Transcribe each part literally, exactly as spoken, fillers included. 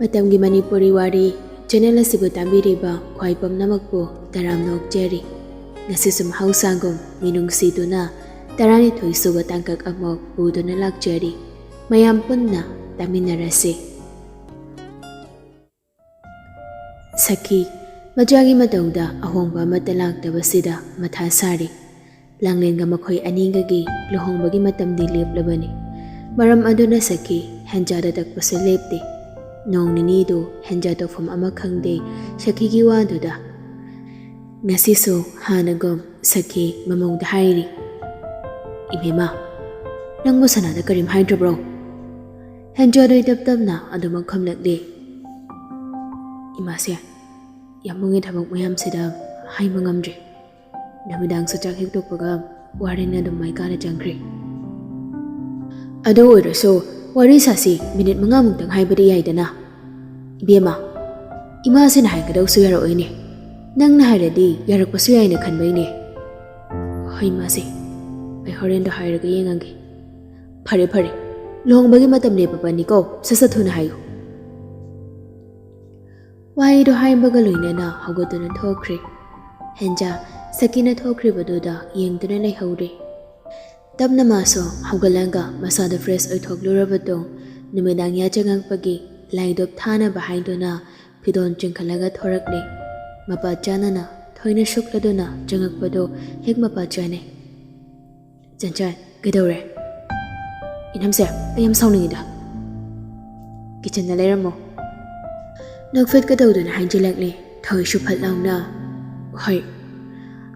ꯃꯇꯝꯒꯤ ꯃꯅꯤꯄꯨꯔꯤ ꯋꯥꯔꯤ ꯆꯦꯅꯦꯜ ꯑꯁꯤꯕꯨ ꯇꯥꯕꯤꯔꯤꯕ ꯈ꯭ꯋꯥꯏ ꯄꯨꯝꯅꯃꯛꯄꯨ ꯇꯔꯥꯝꯅ ꯑꯣꯛꯆꯔꯤ꯫ ꯉꯁꯤꯁꯨ ꯃꯍꯧꯁꯥꯒꯨꯝ ꯃꯤꯅꯨꯡꯁꯤ ꯇꯨꯅ ꯇꯔꯥꯅꯤꯊꯣꯏ ꯁꯨꯕ ꯇꯥꯡꯀꯛ ꯑꯃ ꯄꯨꯗꯨꯅ ꯂꯥꯛꯆꯔꯤ꯫ ꯃꯌꯥꯝ ꯄꯨꯟꯅ ꯇꯥꯃꯤꯟꯅꯔꯁꯤ꯫ ꯁꯈꯤ, ꯃꯆꯥꯒꯤ ꯃꯇꯧꯗ ꯑꯍꯣꯡꯕ ꯑꯃꯠꯇ ꯂꯥꯛꯇꯕꯁꯤꯗ ꯃꯊꯥ ꯁꯥꯔꯤ꯫ ꯂꯥꯡꯂꯦꯟꯒ ꯃꯈꯣꯏ ꯑꯅꯤꯒꯒꯤ ꯂꯨꯍꯣꯡꯕꯒꯤ ꯃꯇꯝꯗꯤ ꯂꯦꯞꯂꯕꯅꯤ꯫ ꯃꯔꯝ ꯑꯗꯨꯅ ꯁꯈꯤ ꯍꯦꯟꯖꯥꯗ ꯇꯛꯄꯁꯨ ꯂꯦꯞꯇꯦ꯫ ꯅꯣꯡ ꯅꯤꯅꯤꯗꯨ ꯍꯦꯟꯖꯥ ꯇꯧꯐꯝ ꯑꯃ ꯈꯪꯗꯦ ꯁꯈꯤꯒꯤ ꯋꯥꯗꯨꯗ꯫ ꯉꯁꯤꯁꯨ ꯍꯥꯟꯅꯒꯨꯝ ꯁꯈꯤ ꯃꯃꯧꯗ ꯍꯥꯏꯔꯤ, "ꯏꯕꯦꯝꯃ, ꯅꯪꯕꯨ ꯁꯅꯥꯗ ꯀꯔꯤꯝ ꯍꯥꯏꯗ꯭ꯔꯕ꯭ꯔꯣ?" ꯍꯦꯟꯖꯥꯗꯨ ꯇꯞ ꯇꯞꯅ ꯑꯗꯨꯃꯛ ꯈꯨꯝꯂꯛꯂꯤ, "ꯏꯃꯥꯁꯦ, ꯌꯥꯝꯕꯨꯡꯒꯤ ꯊꯕꯛ ꯃꯌꯥꯝꯁꯤꯗ ꯍꯥꯏꯕ ꯉꯝꯗ꯭ꯔꯤ꯫ ꯅꯨꯃꯤꯗꯥꯡꯁꯨ ꯆꯥꯛ ꯍꯦꯛ ꯇꯣꯛꯄꯒ ꯋꯥꯔꯦꯟꯅ ꯑꯗꯨꯝ ꯃꯥꯏ ꯀꯥꯅ ꯆꯪꯈ꯭ꯔꯦ꯫ ꯑꯗꯨ ꯑꯣꯏꯔꯁꯨ ꯋꯥꯔꯤ ꯁꯥꯁꯤ, ꯃꯤꯅꯤꯠ ꯃꯉꯥꯃꯨꯛꯇꯪ ꯍꯥꯏꯕꯗꯤ ꯌꯥꯏꯗꯅ꯫ ꯏꯕꯦꯝꯃ, ꯏꯃꯥꯁꯤꯅ ꯍꯥꯏꯒꯗꯧꯁꯨ ꯌꯥꯔꯛꯑꯣꯏꯅꯦ꯫ ꯅꯪꯅ ꯍꯥꯏꯔꯗꯤ ꯌꯥꯔꯛꯄꯁꯨ ꯌꯥꯏꯅ ꯈꯟꯕꯩꯅꯦ꯫ ꯍꯣꯏ ꯏꯃꯥꯁꯦ, ꯑꯩ ꯍꯣꯔꯦꯟꯗꯣ ꯍꯥꯏꯔꯒ ꯌꯦꯡꯉꯒꯦ꯫ ꯐꯔꯦ ꯐꯔꯦ, ꯂꯨꯍꯣꯡꯕꯒꯤ ꯃꯇꯝ ꯂꯦꯞꯄꯕꯅꯤꯀꯣ, ꯁꯠ ꯁꯠ ꯊꯨꯅ ꯍꯥꯏꯌꯨ꯫" ꯋꯥꯍꯩꯗꯣ ꯍꯥꯏꯕꯒ ꯂꯣꯏꯅꯅ ꯍꯧꯒꯠꯇꯨꯅ ꯊꯣꯛꯈ꯭ꯔꯦ꯫ ꯍꯦꯟꯖꯥ ꯁꯈꯤꯅ ꯊꯣꯛꯈ꯭ꯔꯤꯕꯗꯨꯗ ꯌꯦꯡꯗꯨꯅ ꯂꯩꯍꯧꯔꯦ꯫ ꯇꯞꯅ ꯃꯥꯁꯨ ꯍꯧꯒꯠꯂꯒ ꯃꯁꯥꯗꯣ ꯐ꯭ꯔꯦꯁ ꯑꯣꯏꯊꯣꯛꯂꯨꯔꯕ ꯇꯨꯡ ꯅꯨꯃꯤꯗꯥꯡ ꯌꯥꯆꯪꯉꯛꯄꯒꯤ ꯂꯥꯏꯗꯨꯞ ꯊꯥꯅꯕ ꯍꯥꯏꯗꯨꯅ ꯐꯤꯗꯣꯟ ꯆꯤꯡꯈꯠꯂꯒ ꯊꯣꯔꯛꯂꯦ꯫ ꯃꯄꯥ ꯆꯥꯅꯅ ꯊꯣꯏꯅ ꯁꯨꯛꯂꯗꯨꯅ ꯆꯪꯉꯛꯄꯗꯣ ꯍꯦꯛ ꯃꯄꯥ ꯆꯥꯅꯩ꯫ "ꯆꯟꯆꯟ, ꯀꯩꯗꯧꯔꯦ?" "ꯏꯅꯝꯁꯦ, ꯑꯩ ꯌꯥꯝ ꯁꯥꯎꯅꯤꯡꯉꯤꯗ꯫" "ꯀꯤꯆꯟꯗ ꯂꯩꯔꯝꯃꯣ꯫" ꯅꯣꯛꯐꯦꯠꯀ ꯇꯧꯗꯨꯅ ꯍꯥꯏꯖꯤꯜꯂꯛꯂꯦ ꯊꯣꯏꯁꯨ ꯐꯠ ꯂꯥꯎꯅ꯫ "ꯍꯣꯏ꯫"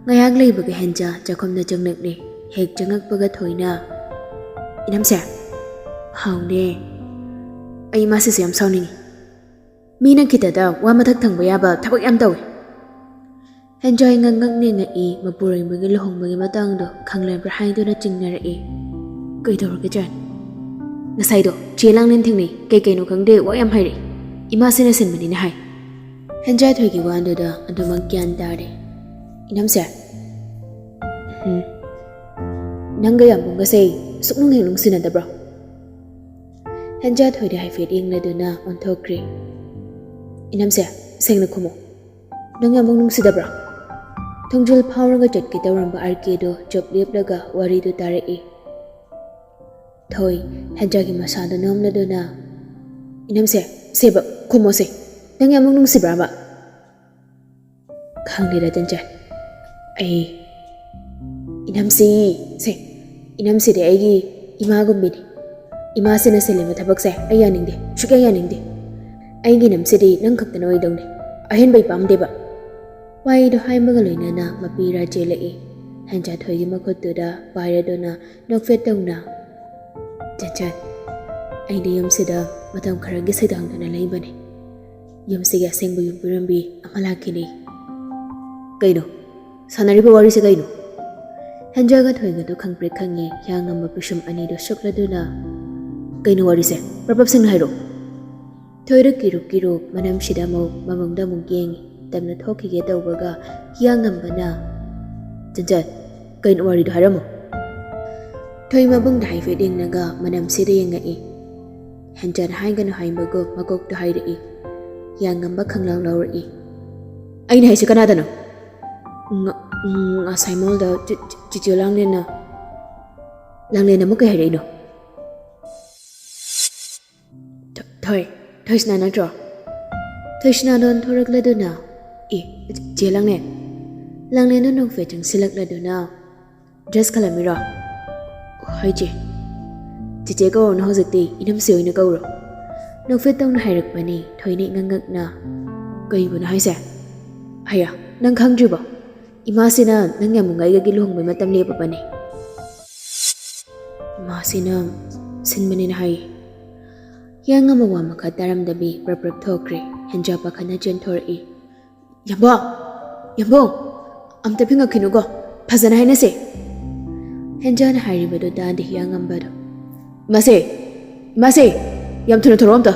ꯉꯥꯏꯍꯥꯛ ꯂꯩꯕꯒ ꯍꯦꯟꯖꯥ ꯆꯥꯛꯈꯨꯝꯗ ꯆꯪꯂꯛꯂꯦ꯫ ꯍꯦꯛ ꯆꯪꯉꯛꯄꯒ ꯊꯣꯏꯅ, "ꯏꯅꯝꯁꯦ꯫" "ꯍꯥꯎꯅꯦ꯫" "ꯑꯩ ꯃꯥꯁꯤꯁꯨ ꯌꯥꯝ ꯁꯥꯎꯅꯤꯡꯉꯤ꯫ ꯃꯤꯅ ꯈꯤꯇꯗ ꯋꯥ ꯃꯊꯛ ꯊꯪꯕ ꯌꯥꯕ ꯊꯕꯛ ꯌꯥꯝ ꯇꯧꯏ꯫" ꯍꯦꯟꯖꯥꯏ ꯉꯛ ꯉꯛ ꯅꯦꯡꯉꯛꯏ, ꯃꯄꯨꯔꯣꯏꯕꯒꯤ ꯂꯨꯍꯣꯡꯕꯒꯤ ꯃꯇꯥꯡꯗꯣ ꯈꯪꯂꯕ꯭ꯔꯥ ꯍꯥꯏꯗꯨꯅ ꯆꯤꯡꯅꯔꯛꯏ꯫ "ꯀꯩꯗꯧꯔꯒꯦ ꯆꯟ?" "ꯉꯁꯥꯏꯗꯣ ꯆꯦ ꯂꯥꯡꯂꯦꯟ ꯊꯦꯡꯅꯩ, ꯀꯩ ꯀꯩꯅꯣ ꯈꯪꯗꯦ, ꯋꯥ ꯌꯥꯝ ꯍꯥꯏꯔꯛꯏ꯫ ꯏꯃꯥꯁꯤꯅ ꯁꯤꯟꯕꯅꯤꯅ ꯍꯥꯏ꯫" ꯍꯦꯟꯖꯥꯏ ꯊꯣꯏꯒꯤ ꯋꯥꯗꯨꯗ ꯑꯗꯨꯃꯛ ꯒ꯭ꯌꯥꯟ ꯇꯥꯔꯦ꯫ "ꯏꯅꯝꯁꯦ꯫" "ꯎꯝ꯫ ꯅꯪꯒ ꯌꯥꯝꯕꯨꯡꯒꯁꯦ ꯁꯨꯛꯅꯨꯡ ꯍꯦꯛ ꯅꯨꯡꯁꯤꯅꯗꯕ꯭ꯔꯣ?" ꯍꯦꯟꯖꯥ ꯊꯣꯏꯗ ꯍꯥꯏꯐꯦꯠ ꯌꯦꯡꯂꯗꯨꯅ ꯑꯣꯟꯊꯣꯛꯈ꯭ꯔꯦ꯫ "ꯏꯅꯝꯁꯦ, ꯁꯦꯡꯅ ꯈꯨꯝꯃꯨ꯫ ꯅꯪ ꯌꯥꯝꯃꯨꯛ ꯅꯨꯡꯁꯤꯗꯕ꯭ꯔꯥ?" ꯊꯣꯡꯖꯤꯜ ꯐꯥꯎꯔꯒ ꯆꯠꯀꯦ ꯇꯧꯔꯝꯕ ꯑꯥꯔ ꯀꯦꯗꯣ ꯆꯞ ꯂꯦꯞꯂꯒ ꯋꯥꯔꯤꯗꯨ ꯇꯥꯔꯛꯏ꯫ ꯊꯣꯏ ꯍꯦꯟꯖꯥꯒꯤ ꯃꯁꯥꯗ ꯅꯣꯝꯂꯗꯨꯅ, "ꯏꯅꯝꯁꯦ, ꯁꯦꯕ, ꯈꯨꯝꯃꯣꯁꯦ꯫ ꯅꯪ ꯌꯥꯝꯃꯨꯛ ꯅꯨꯡꯁꯤꯕ꯭ꯔꯥꯕ?" "ꯈꯪꯗꯦꯗ ꯆꯟꯆꯟ, ꯑꯩ ꯏꯅꯝꯁꯤ, ꯁꯦ, ꯏꯅꯝꯁꯤꯗꯤ ꯑꯩꯒꯤ ꯏꯃꯥꯒꯨꯝꯕꯤꯅꯤ꯫ ꯏꯃꯥꯁꯤꯅ ꯁꯤꯜꯂꯤꯕ ꯊꯕꯛꯁꯦ ꯑꯩ ꯌꯥꯅꯤꯡꯗꯦ, ꯁꯨꯛꯌꯥ ꯌꯥꯅꯤꯡꯗꯦ꯫ ꯑꯩꯒꯤ ꯏꯅꯝꯁꯤꯗꯤ ꯅꯪ ꯈꯛꯇꯅ ꯑꯣꯏꯗꯧꯅꯤ, ꯑꯍꯦꯟꯕ ꯑꯩ ꯄꯥꯝꯗꯦꯕ꯫" ꯋꯥꯍꯩꯗꯣ ꯍꯥꯏꯕꯒ ꯂꯣꯏꯅꯅ ꯃꯄꯤ ꯏꯔꯥ ꯆꯦꯜꯂꯛꯏ꯫ ꯍꯦꯟꯖꯥ ꯊꯣꯏꯒꯤ ꯃꯈꯨꯠꯇꯨꯗ ꯄꯥꯏꯔꯗꯨꯅ ꯅꯣꯛꯐꯦꯠ ꯇꯧꯅ, "ꯆꯟꯆꯟ, ꯑꯩꯗꯤ ꯌꯨꯝꯁꯤꯗ ꯃꯇꯝ ꯈꯔꯒꯤ ꯁꯩꯗꯥꯡꯗꯨꯅ ꯂꯩꯕꯅꯤ꯫ ꯌꯨꯝꯁꯤꯒꯤ ꯑꯁꯦꯡꯕ ꯌꯨꯝꯕꯤꯔꯝꯕꯤ ꯑꯃ ꯂꯥꯛꯈꯤꯅꯤ꯫" "ꯀꯩꯅꯣ? ꯁꯥꯟꯅꯔꯤꯕ ꯋꯥꯔꯤꯁꯦ ꯀꯩꯅꯣ?" ꯍꯦꯟꯖꯥꯒ ꯊꯣꯏꯒꯗꯨ ꯈꯪꯄ꯭ꯔꯦꯛ ꯈꯪꯉꯦ꯫ ꯍꯤꯌꯥꯡꯉꯝꯕ ꯄꯤꯁꯨꯝ ꯑꯅꯤꯗꯨ ꯁꯨꯛꯂꯗꯨꯅ, "ꯀꯩꯅꯣ ꯋꯥꯔꯤꯁꯦ? ꯄ꯭ꯔꯞ ꯄ꯭ꯔꯞ ꯁꯦꯡꯅ ꯍꯥꯏꯔꯣ꯫" ꯊꯣꯏꯗ ꯀꯤꯔꯨꯛ ꯀꯤꯔꯨꯛ ꯃꯅꯝꯁꯤꯗ ꯑꯃꯨꯛ ꯃꯃꯪꯗ ꯑꯃꯨꯛ ꯌꯦꯡꯉꯤ꯫ ꯇꯞꯅ ꯊꯣꯛꯈꯤꯒꯦ ꯇꯧꯕꯒ ꯍꯤꯌꯥꯡꯉꯝꯕꯅ, "ꯆꯟꯆꯟ, ꯀꯩꯅꯣ ꯋꯥꯔꯤꯗꯣ ꯍꯥꯏꯔꯝꯃꯣ꯫" ꯊꯣꯏ ꯃꯕꯨꯡꯗ ꯍꯥꯏꯐꯦꯠ ꯌꯦꯡꯂꯒ ꯃꯅꯝꯁꯤꯗ ꯌꯦꯡꯉꯛꯏ꯫ ꯍꯦꯟꯖꯥꯅ ꯍꯥꯏꯒꯅꯨ ꯍꯥꯏꯕꯒꯨꯝ ꯃꯀꯣꯛꯇ ꯍꯥꯏꯔꯛꯏ꯫ ꯍꯤꯌꯥꯡꯉꯝꯕ ꯈꯪꯂꯥꯎ ꯂꯥꯎꯔꯛꯏ꯫ "ꯑꯩꯅ ꯍꯥꯏꯁꯦ ꯀꯅꯥꯗꯅꯣ?" "ꯉ-, ꯉꯁꯥꯏ ꯃꯣꯜꯗ ꯆꯤ-, ꯆꯤ-, ꯆꯤꯆꯦ ꯂꯥꯡꯂꯦꯟꯅ꯫" "ꯂꯥꯡꯂꯦꯟ ꯑꯃꯨꯛ ꯀꯩ ꯍꯥꯏꯔꯛꯏꯅꯣ?" "ꯊ-, ꯊꯣꯏ, ꯊꯣꯏꯁꯅꯥ ꯅꯠꯇ꯭ꯔꯣ?" ꯊꯣꯏꯁꯅꯥꯗꯣ ꯑꯣꯟꯊꯣꯔꯛꯂꯗꯨꯅ, "ꯑꯦ, ꯆꯦ ꯂꯥꯡꯂꯦꯟ꯫" ꯂꯥꯡꯂꯦꯟꯗꯣ ꯅꯣꯛꯐꯦꯠ ꯆꯪꯁꯤꯜꯂꯛꯂꯗꯨꯅ, "ꯗ꯭ꯔꯦꯁ ꯈꯜꯂꯝꯃꯤꯔꯣ?" "ꯍꯣꯏ ꯆꯦ꯫" "ꯆꯦꯆꯦ ꯀꯧꯔꯨꯅꯨ ꯍꯧꯖꯤꯛꯇꯤ, ꯏꯅꯝꯁꯦ ꯑꯣꯏꯅ ꯀꯧꯔꯣ꯫" ꯅꯣꯛꯐꯦꯠ ꯇꯧꯅ ꯍꯥꯏꯔꯛꯄꯅꯤ꯫ ꯊꯣꯏꯅ ꯏꯉꯛ ꯉꯛꯅ, "ꯀꯩꯕꯨꯅꯣ ꯍꯥꯏꯁꯦ? ꯍꯌꯥ, ꯅꯪ ꯈꯪꯗ꯭ꯔꯤꯕꯣ? ꯏꯃꯥꯁꯤꯅ ꯅꯪ ꯌꯥꯝꯕꯨꯡ ꯑꯩꯒꯒꯤ ꯂꯨꯍꯣꯡꯕꯩ ꯃꯇꯝ ꯂꯦꯞꯄꯕꯅꯦ꯫ ꯏꯃꯥꯁꯤꯅ ꯁꯤꯟꯕꯅꯦꯅ ꯍꯥꯏꯌꯦ꯫" ꯍꯤꯌꯥꯡꯉꯝꯕ ꯋꯥ ꯃꯈꯥ ꯇꯥꯔꯝꯗꯕꯤ ꯄ꯭ꯔꯞ ꯄ꯭ꯔꯞ ꯊꯣꯛꯈ꯭ꯔꯦ꯫ ꯍꯦꯟꯖꯥ ꯄꯥꯈꯠꯅ ꯆꯦꯟꯊꯣꯔꯛꯏ꯫ "ꯌꯥꯝꯕꯨꯡ! ꯌꯥꯝꯕꯨꯡ! ꯑꯝꯇ ꯐꯤꯡꯉꯛꯈꯤꯅꯨꯀꯣ꯫ ꯐꯖꯅ ꯍꯥꯏꯅꯁꯦ꯫" ꯍꯦꯟꯖꯥꯅ ꯍꯥꯏꯔꯤꯕꯗꯨ ꯇꯥꯗꯦ ꯍꯤꯌꯥꯡꯉꯝꯕꯗꯣ꯫ "ꯏꯃꯥꯁꯦ! ꯏꯃꯥꯁꯦ! ꯌꯥꯝ ꯊꯨꯅ ꯊꯣꯔꯛꯑꯣ ꯑꯝꯇ꯫"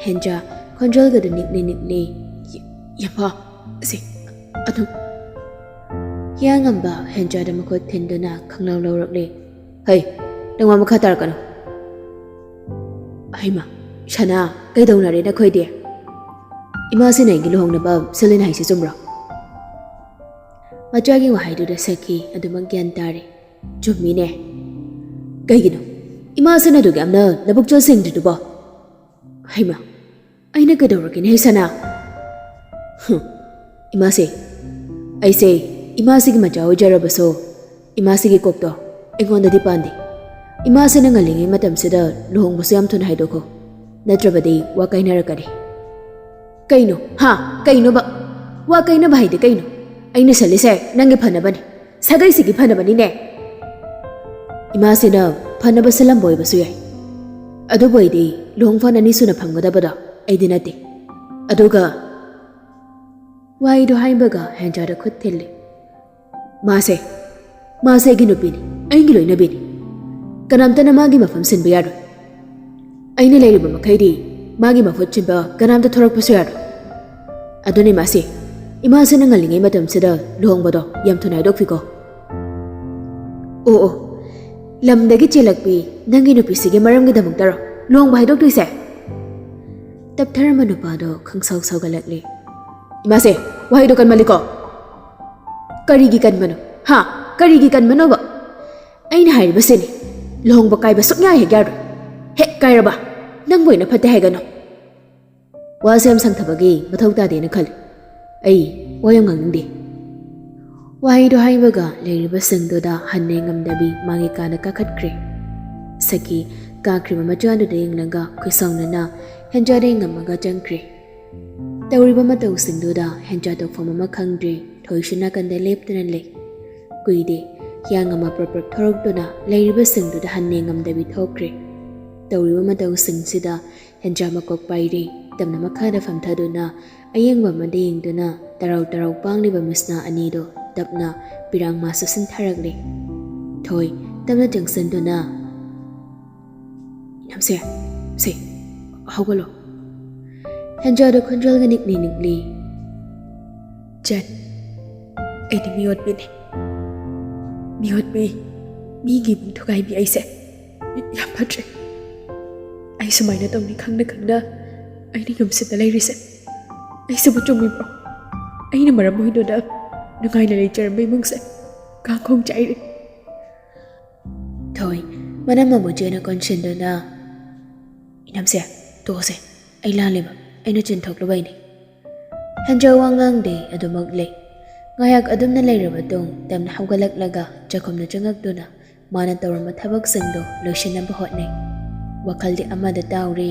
ꯍꯦꯟꯖꯥ ꯈꯣꯟꯖꯦꯜꯒꯗꯨ ꯅꯤꯛꯂꯤ ꯅꯤꯛꯂꯤ꯫ "ꯌꯥꯝꯕ, ꯑꯁꯦ, ꯑꯗꯨꯝ꯫" ꯍꯤꯌꯥꯡꯉꯝꯕ ꯍꯦꯟꯖꯥꯗ ꯃꯈꯨꯠ ꯊꯤꯟꯗꯨꯅ ꯈꯪꯂꯧ ꯂꯧꯔꯛꯂꯦ꯫ "ꯍꯩ, ꯅꯪ ꯋꯥ ꯃꯈꯥ ꯇꯥꯔꯛꯀꯅꯨ꯫" "ꯍꯩꯃꯥ, ꯁꯅꯥ, ꯀꯩꯗꯧꯅꯔꯦ ꯅꯈꯣꯏꯗꯤ? ꯏꯃꯥꯁꯤꯅ ꯑꯩꯒꯤ ꯂꯨꯍꯣꯡꯅꯕ ꯁꯤꯜꯂꯤꯅ ꯍꯥꯏꯁꯤ ꯆꯨꯝꯕ꯭ꯔꯣ?" ꯃꯆꯥꯒꯤ ꯋꯥꯍꯩꯗꯨꯗ ꯁꯈꯤ ꯑꯗꯨꯃꯛ ꯒ꯭ꯌꯥꯟ ꯇꯥꯔꯦ꯫ "ꯆꯨꯝꯃꯤꯅꯦ꯫ ꯀꯩꯒꯤꯅꯣ ꯏꯃꯥꯁꯤꯅ ꯑꯗꯨꯛ ꯌꯥꯝꯅ ꯅꯕꯨꯛꯆꯦꯜ ꯁꯦꯡꯗ꯭ꯔꯤꯗꯨꯕꯣ?" "ꯍꯩꯃꯥ, ꯑꯩꯅ ꯀꯩꯗꯧꯔꯒꯦꯅꯦ, ꯍꯩ ꯁꯅꯥ?" "ꯍꯨꯝ, ꯏꯃꯥꯁꯦ, ꯑꯩꯁꯦ ꯏꯃꯥꯁꯤꯒꯤ ꯃꯆꯥ ꯑꯣꯏꯖꯔꯕꯁꯨ ꯏꯃꯥꯁꯤꯒꯤ ꯀꯣꯛꯇꯣ ꯑꯩꯉꯣꯟꯗꯗꯤ ꯄꯥꯟꯗꯦ꯫ ꯏꯃꯥꯁꯤꯅ ꯉꯜꯂꯤꯉꯩ ꯃꯇꯝꯁꯤꯗ ꯂꯨꯍꯣꯡꯕꯁꯨ ꯌꯥꯝ ꯊꯨꯅ ꯍꯥꯏꯗꯣꯛꯈꯣ, ꯅꯠꯇ꯭ꯔꯕꯗꯤ ꯋꯥ ꯀꯥꯏꯅꯔꯛꯀꯅꯤ꯫" "ꯀꯩꯅꯣ? ꯍꯥ? ꯀꯩꯅꯣꯕ? ꯋꯥ ꯀꯥꯏꯅꯕ ꯍꯥꯏꯗꯤ ꯀꯩꯅꯣ? ꯑꯩꯅ ꯁꯤꯜꯂꯤꯁꯦ ꯅꯪꯒꯤ ꯐꯅꯕꯅꯦ, ꯁꯥꯒꯩꯁꯤꯒꯤ ꯐꯅꯕꯅꯤꯅꯦ꯫" "ꯏꯃꯥꯁꯤꯅ ꯐꯅꯕ ꯁꯤꯜꯂꯝꯕ ꯑꯣꯏꯕꯁꯨ ꯌꯥꯏ, ꯑꯗꯨꯕꯨ ꯑꯩꯗꯤ ꯂꯨꯍꯣꯡꯐꯝ ꯑꯅꯤ ꯁꯨꯅ ꯐꯪꯒꯗꯕꯗꯣ ꯑꯩꯗꯤ ꯅꯠꯇꯦ꯫ ꯑꯗꯨꯒ" ꯋꯥꯍꯩꯗꯣ ꯍꯥꯏꯕꯒ ꯍꯦꯟꯖꯥꯗ ꯈꯨꯠ ꯊꯤꯜꯂꯤ꯫ "ꯃꯥꯁꯦ, ꯃꯥꯁꯦ ꯑꯩꯒꯤ ꯅꯨꯄꯤꯅꯤ, ꯑꯩꯒꯤ ꯂꯣꯏꯅꯕꯤꯅꯤ꯫ ꯀꯅꯥꯝꯇꯅ ꯃꯥꯒꯤ ꯃꯐꯝ ꯁꯤꯟꯕ ꯌꯥꯔꯣꯏ꯫ ꯑꯩꯅ ꯂꯩꯔꯤꯕ ꯃꯈꯩꯗꯤ ꯃꯥꯒꯤ ꯃꯍꯨꯠ ꯁꯤꯟꯕ ꯀꯅꯥꯝꯇ ꯊꯣꯔꯛꯄꯁꯨ ꯌꯥꯔꯣꯏ꯫ ꯑꯗꯨꯅ ꯏꯃꯥꯁꯦ, ꯏꯃꯥꯁꯤꯅ ꯉꯜꯂꯤꯉꯩ ꯃꯇꯝꯁꯤꯗ ꯂꯨꯍꯣꯡꯕꯗꯣ ꯌꯥꯝ ꯊꯨꯅ ꯍꯥꯏꯗꯣꯛꯄꯤꯀꯣ꯫" "ꯑꯣ, ꯑꯣ, ꯂꯝꯗꯒꯤ ꯆꯦꯜꯂꯛꯄꯤ ꯅꯪꯒꯤ ꯅꯨꯄꯤꯁꯤꯒꯤ ꯃꯔꯝꯒꯤꯗꯃꯛꯇꯔꯣ ꯂꯨꯍꯣꯡꯕ ꯍꯥꯏꯗꯣꯛꯇꯣꯏꯁꯦ?" ꯇꯞꯊꯔꯝꯕ ꯅꯨꯄꯥꯗꯣ ꯈꯪꯁꯥꯎ ꯁꯥꯎꯒꯠꯂꯛꯂꯦ꯫ "ꯏꯃꯥꯁꯦ, ꯋꯥꯍꯩꯗꯣ ꯀꯟꯃꯜꯂꯤꯀꯣ꯫" "ꯀꯔꯤꯒꯤ ꯀꯟꯕꯅꯣ? ꯍꯥ? ꯀꯔꯤꯒꯤ ꯀꯟꯕꯅꯣꯕ? ꯑꯩꯅ ꯍꯥꯏꯔꯤꯕꯁꯤꯅꯤ, ꯂꯨꯍꯣꯡꯕ ꯀꯥꯏꯕ ꯁꯨꯛꯌꯥ ꯍꯦꯛ ꯌꯥꯔꯣꯏ꯫ ꯍꯦꯛ ꯀꯥꯏꯔꯕ ꯅꯪꯕꯨ ꯑꯣꯏꯅ ꯐꯠꯇꯦ ꯍꯥꯏꯒꯅꯨ꯫" "ꯋꯥꯁꯦ ꯌꯥꯝ ꯁꯥꯡꯊꯕꯒꯤ ꯃꯊꯧ ꯇꯥꯗꯦꯅ ꯈꯜꯂꯤ꯫ ꯑꯩ ꯋꯥ ꯌꯥꯝ ꯉꯥꯡꯅꯤꯡꯗꯦ꯫" ꯋꯥꯍꯩꯗꯣ ꯍꯥꯏꯕꯒ ꯂꯩꯔꯤꯕꯁꯤꯡꯗꯨꯗ ꯍꯟꯅ ꯌꯦꯡꯉꯝꯗꯕꯤ ꯃꯥꯒꯤ ꯀꯥꯗ ꯀꯥꯈꯠꯈ꯭ꯔꯦ꯫ ꯁꯈꯤ ꯀꯥꯈ꯭ꯔꯤꯕ ꯃꯆꯥꯗꯨꯗ ꯌꯦꯡꯂꯒ ꯈꯣꯏꯁꯥꯎꯅꯅ ꯍꯦꯟꯖꯥꯗ ꯌꯦꯡꯉꯝꯃꯒ ꯆꯪꯈ꯭ꯔꯦ꯫ ꯇꯧꯔꯤꯕ ꯃꯇꯧꯁꯤꯡꯗꯨꯗ ꯍꯦꯟꯖꯥ ꯇꯧꯐꯝ ꯑꯃ ꯈꯪꯗ꯭ꯔꯦ꯫ ꯊꯣꯏꯁꯨ ꯅꯥꯀꯟꯗ ꯂꯦꯞꯇꯨꯅ ꯂꯩ꯫ ꯀꯨꯏꯗꯦ, ꯍꯤꯌꯥꯡ ꯑꯃ ꯄ꯭ꯔꯞ ꯄ꯭ꯔꯞ ꯊꯣꯔꯛꯇꯨꯅ ꯂꯩꯔꯤꯕꯁꯤꯡꯗꯨꯗ ꯍꯟꯅ ꯌꯦꯡꯉꯝꯗꯕꯤ ꯊꯣꯛꯈ꯭ꯔꯦ꯫ ꯇꯧꯔꯤꯕ ꯃꯇꯧꯁꯤꯡꯁꯤꯗ ꯍꯦꯟꯖꯥ ꯃꯀꯣꯛ ꯄꯥꯏꯔꯦ꯫ ꯇꯞꯅ ꯃꯈꯥꯗ ꯐꯝꯊꯗꯨꯅ ꯑꯌꯦꯡꯕ ꯑꯃꯗ ꯌꯦꯡꯗꯨꯅ ꯇꯔꯥꯎ ꯇꯔꯥꯎ ꯄꯥꯡꯂꯤꯕ ꯃꯤꯠꯁꯅꯥ ꯑꯅꯤꯗꯨ ꯇꯞꯅ ꯄꯤꯔꯥꯡ ꯃꯥꯁꯨ ꯁꯤꯟꯊꯔꯛꯂꯦ꯫ ꯊꯣꯏ ꯇꯞꯅ ꯆꯪꯁꯤꯟꯗꯨꯅ, "ꯏꯅꯝꯁꯦ, ꯁꯦ, ꯍꯧꯒꯠꯂꯣ꯫" ꯍꯦꯟꯖꯥꯗ ꯈꯣꯟꯖꯦꯜꯒ ꯅꯤꯛꯂꯤ ꯅꯤꯛꯂꯤ, "ꯆꯟ, ꯑꯩꯗꯤ ꯃꯤꯑꯣꯠꯄꯤꯅꯤ꯫ ꯃꯤꯑꯣꯠꯄꯤ, ꯃꯤꯒꯤ ꯏꯃꯨꯡ ꯊꯨꯒꯥꯏꯕꯤ ꯑꯩꯁꯦ꯫ ꯌꯥꯝ ꯐꯠꯇ꯭ꯔꯦ꯫ ꯑꯩ ꯁꯨꯃꯥꯏꯅ ꯇꯧꯅꯤ ꯈꯪꯅ ꯈꯪꯅ ꯑꯩꯅ ꯌꯨꯝꯁꯤꯗ ꯂꯩꯔꯤꯁꯦ, ꯑꯩꯁꯤꯕꯨ ꯆꯨꯝꯃꯤꯕ꯭ꯔꯣ? ꯑꯩꯅ ꯃꯔꯝ ꯑꯣꯏꯗꯨꯅ ꯅꯨꯡꯉꯥꯏꯅ ꯂꯩꯖꯔꯝꯕ ꯏꯃꯨꯡꯁꯦ ꯀꯥꯡꯈꯣꯡ ꯆꯥꯏꯔꯦ꯫ ꯊꯣꯏ, ꯃꯅꯝ ꯑꯃꯨꯛ ꯆꯦꯅ ꯀꯣꯟꯁꯤꯟꯗꯨꯅ, "ꯏꯅꯝꯁꯦ, ꯇꯣꯛꯑꯁꯦ꯫ ꯑꯩ ꯂꯥꯜꯂꯦꯕ꯫ ꯑꯩꯅ ꯆꯤꯟꯊꯣꯛꯂꯨꯕꯩꯅꯤ꯫" ꯍꯦꯟꯖꯥ ꯋꯥ ꯉꯥꯡꯗꯦ, ꯑꯗꯨꯃꯛ ꯂꯩ꯫ ꯉꯥꯏꯍꯥꯛ ꯑꯗꯨꯝꯅ ꯂꯩꯔꯕ ꯇꯨꯡ ꯇꯞꯅ ꯍꯧꯒꯠꯂꯛꯂꯒ ꯆꯥꯛꯈꯨꯝꯗ ꯆꯪꯉꯛꯇꯨꯅ ꯃꯥꯅ ꯇꯧꯔꯝꯕ ꯊꯕꯛꯁꯤꯡꯗꯣ ꯂꯣꯏꯁꯤꯟꯅꯕ ꯍꯣꯠꯅꯩ꯫ ꯋꯥꯈꯜꯗꯤ ꯑꯃꯗ ꯇꯥꯎꯔꯤ,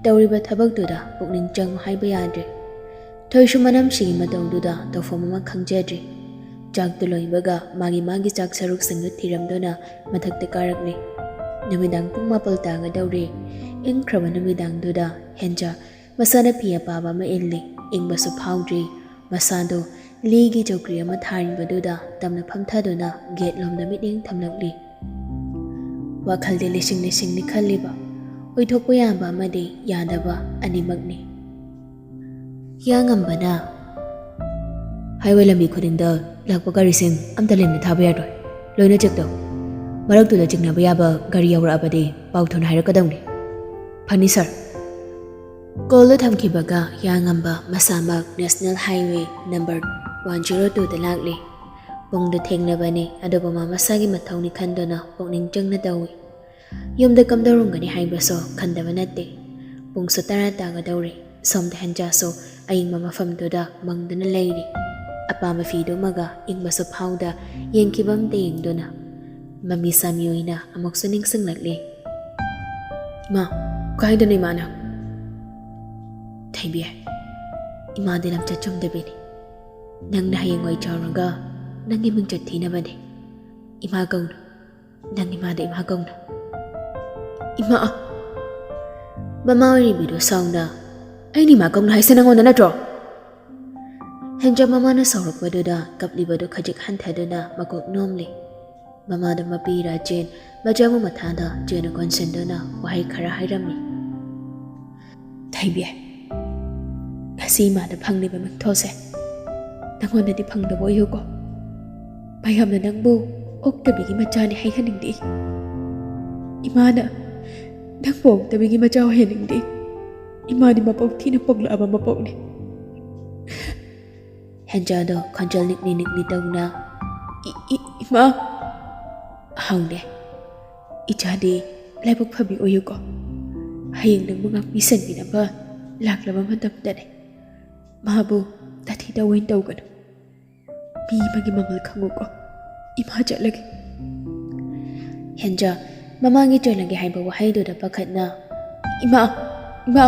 ꯇꯧꯔꯤꯕ ꯊꯕꯛꯇꯨꯗ ꯄꯨꯛꯅꯤꯡ ꯆꯪꯉꯨ ꯍꯥꯏꯕ ꯌꯥꯗ꯭ꯔꯦ꯫ ꯊꯣꯏꯁꯨ ꯃꯅꯝꯁꯤꯒꯤ ꯃꯇꯧꯗꯨꯗ ꯇꯧꯐꯝ ꯑꯃ ꯈꯪꯖꯗ꯭ꯔꯤ꯫ ꯆꯥꯛꯇꯨ ꯂꯣꯏꯕꯒ ꯃꯥꯒꯤ ꯃꯥꯒꯤ ꯆꯥꯛ ꯁꯔꯨꯛꯁꯤꯡꯗꯨ ꯊꯤꯔꯝꯗꯨꯅ ꯃꯊꯛꯇ ꯀꯥꯔꯛꯂꯤ꯫ ꯅꯨꯃꯤꯗꯥꯡ ꯄꯨꯡ ꯃꯥꯄꯜ ꯇꯥꯒꯗꯧꯔꯦ꯫ ꯏꯪꯈ꯭ꯔꯕ ꯅꯨꯃꯤꯗꯥꯡꯗꯨꯗ ꯍꯦꯟꯖꯥ ꯃꯁꯥꯅ ꯐꯤ ꯑꯄꯥꯕ ꯑꯃ ꯏꯜꯂꯤ꯫ ꯏꯪꯕꯁꯨ ꯐꯥꯎꯗ꯭ꯔꯤ꯫ ꯃꯁꯥꯗꯣ ꯂꯤꯒꯤ ꯆꯧꯀ꯭ꯔꯤ ꯑꯃ ꯊꯥꯔꯤꯕꯗꯨꯗ ꯇꯞꯅ ꯐꯝꯊꯗꯨꯅ ꯒꯦꯠ ꯂꯣꯝꯗ ꯃꯤꯠꯌꯦꯡ ꯊꯝꯂꯛꯂꯤ꯫ ꯋꯥꯈꯜꯗꯤ ꯂꯤꯁꯤꯡ ꯂꯤꯁꯤꯡꯅꯤ ꯈꯜꯂꯤꯕ, ꯑꯣꯏꯊꯣꯛꯄ ꯌꯥꯕ ꯑꯃꯗꯤ ꯌꯥꯗꯕ ꯑꯅꯤꯃꯛꯅꯤ꯫ ꯍꯤꯌꯥꯉꯝꯕꯅ, "ꯍꯥꯏꯋꯦ ꯂꯝꯕꯤ ꯈꯨꯗꯤꯡꯗ ꯂꯥꯛꯄ ꯒꯥꯔꯤꯁꯤꯡ ꯑꯝꯇ ꯂꯦꯝꯅ ꯊꯥꯕ ꯌꯥꯔꯣꯏ, ꯂꯣꯏꯅ ꯆꯦꯛ ꯇꯧ꯫ ꯃꯔꯛꯇꯨꯗ ꯆꯤꯡꯅꯕ ꯌꯥꯕ ꯒꯥꯔꯤ ꯌꯧꯔꯛꯑꯕꯗꯤ ꯄꯥꯎ ꯊꯨꯅ ꯍꯥꯏꯔꯛꯀꯗꯧꯅꯤ꯫" "ꯐꯅꯤ ꯁꯥꯔ꯫" ꯀꯣꯜꯗꯨ ꯊꯝꯈꯤꯕꯒ ꯍꯤꯌꯥꯉꯝꯕ ꯃꯁꯥꯃꯛ national highway number one zero ꯇꯨꯗ ꯂꯥꯛꯂꯤ꯫ ꯄꯨꯡꯗꯨ ꯊꯦꯡꯂꯕꯅꯤ, ꯑꯗꯨꯕꯨ ꯃꯥ ꯃꯁꯥꯒꯤ ꯃꯊꯧꯅꯤ ꯈꯟꯗꯨꯅ ꯄꯨꯛꯅꯤꯡ ꯆꯪꯅ ꯇꯧꯏ꯫ ꯌꯨꯝꯗ ꯀꯝꯗꯧꯔꯝꯒꯅꯤ ꯍꯥꯏꯕꯁꯨ ꯈꯟꯗꯕ ꯅꯠꯇꯦ꯫ ꯄꯨꯡꯁꯨ ꯇꯔꯥ ꯇꯥꯒꯗꯧꯔꯦ꯫ ꯁꯣꯝꯗ ꯍꯦꯟꯖꯥꯁꯨ ꯑꯏꯪꯕ ꯃꯐꯝꯗꯨꯗ ꯃꯪꯗꯨꯅ ꯂꯩꯔꯤ꯫ ꯑꯄꯥꯝꯕ ꯐꯤꯗꯨꯃꯒ ꯏꯪꯕꯁꯨ ꯐꯥꯎꯗ ꯌꯦꯡꯈꯤꯕ ꯑꯝꯇ ꯌꯦꯡꯗꯨꯅ ꯃꯃꯤ ꯁꯥꯃꯤ ꯑꯣꯏꯅ ꯑꯃꯨꯛꯁꯨ ꯅꯤꯡꯁꯤꯡꯂꯛꯂꯤ꯫ "ꯏꯃꯥ, ꯀꯥꯏꯗꯅꯣ ꯏꯃꯥꯅ?" "ꯊꯩꯕꯤ, ꯏꯃꯥꯗꯤ ꯂꯝꯆꯠ ꯆꯨꯝꯗꯕꯤꯅꯤ꯫ ꯅꯪꯅ ꯍꯌꯦꯡꯋꯥꯏ ꯆꯥꯎꯔꯒ ꯅꯪꯒꯤ ꯃꯤꯡꯆꯠ ꯊꯤꯅꯕꯅꯤ꯫ ꯏꯃꯥ ꯀꯧꯅꯨ꯫ ꯅꯪ ꯏꯃꯥꯗ ꯏꯃꯥ ꯀꯧꯅꯨ꯫" "ꯏꯃꯥ!" ꯃꯃꯥ ꯑꯣꯏꯔꯤꯕꯤꯗꯨ ꯁꯥꯎꯅ, "ꯑꯩꯅ ꯏꯃꯥ ꯀꯧꯅꯨ ꯍꯥꯏꯁꯦ ꯅꯪꯉꯣꯟꯗ ꯅꯠꯇ꯭ꯔꯣ?" ꯍꯦꯟꯖꯥ ꯃꯃꯥꯅ ꯁꯥꯎꯔꯛꯄꯗꯨꯗ ꯀꯞꯂꯤꯕꯗꯨ ꯈꯖꯤꯛ ꯍꯟꯊꯗꯨꯅ ꯃꯀꯣꯛ ꯅꯣꯝꯂꯤ꯫ ꯃꯃꯥꯗ ꯃꯄꯤ ꯏꯔꯥ ꯆꯦꯟ, ꯃꯆꯥꯕꯨ ꯃꯊꯥꯗ ꯆꯦꯟꯅ ꯀꯣꯟꯁꯤꯟꯗꯨꯅ ꯋꯥꯍꯩ ꯈꯔ ꯍꯥꯏꯔꯝꯃꯤ꯫ "ꯊꯩꯕꯤ, ꯉꯁꯤ ꯏꯃꯥꯗ ꯐꯪꯂꯤꯕ ꯃꯤꯡꯊꯣꯜꯁꯦ ꯅꯪꯉꯣꯟꯗꯗꯤ ꯐꯪꯗꯕ ꯑꯣꯏꯌꯨꯀꯣ꯫ ꯃꯌꯥꯝꯅ ꯅꯪꯕꯨ ꯑꯣꯛꯇꯕꯤꯒꯤ ꯃꯆꯥꯅꯤ ꯍꯥꯏꯍꯟꯅꯤꯡꯗꯦ꯫ ꯏꯃꯥꯅ ꯅꯪ ꯄꯣꯛꯇꯕꯤꯒꯤ ꯃꯆꯥ ꯑꯣꯏꯍꯟꯅꯤꯡꯗꯦ꯫ ꯏꯃꯥꯗꯤ ꯃꯄꯣꯛ ꯊꯤꯅ ꯄꯣꯛꯂꯛꯑꯕ ꯃꯄꯣꯛꯅꯤ꯫ ꯍꯦꯟꯖꯥꯗꯣ ꯈꯣꯟꯖꯦꯜ ꯅꯤꯛꯂꯤ ꯅꯤꯛꯂꯤ ꯇꯧꯅ, "ꯏ-, ꯏ-, ꯏꯃꯥ!" ꯍꯧꯅꯦ꯫ "ꯏꯆꯥꯗꯤ ꯂꯥꯏꯕꯛ ꯐꯕꯤ ꯑꯣꯏꯌꯨꯀꯣ꯫ ꯍꯌꯦꯡ ꯅꯪꯕꯨ ꯉꯥꯛꯄꯤ ꯁꯦꯟꯕꯤꯅꯕ ꯂꯥꯛꯂꯕ ꯃꯇꯝꯗꯅꯦ, ꯃꯥꯕꯨ ꯇꯥꯊꯤ ꯇꯥꯑꯣꯏꯅ ꯇꯧꯒꯅꯨ꯫ ꯃꯤ ꯑꯃꯒꯤ ꯃꯃꯜ ꯈꯪꯉꯨꯀꯣ꯫ ꯏꯃꯥ ꯆꯠꯂꯒꯦ꯫" ꯍꯦꯟꯖꯥ ꯃꯃꯥꯒꯤ ꯆꯠꯂꯒꯦ ꯍꯥꯏꯕ ꯋꯥꯍꯩꯗꯨꯗ ꯄꯥꯈꯠꯅ, "ꯏꯃꯥ, ꯏꯃꯥ,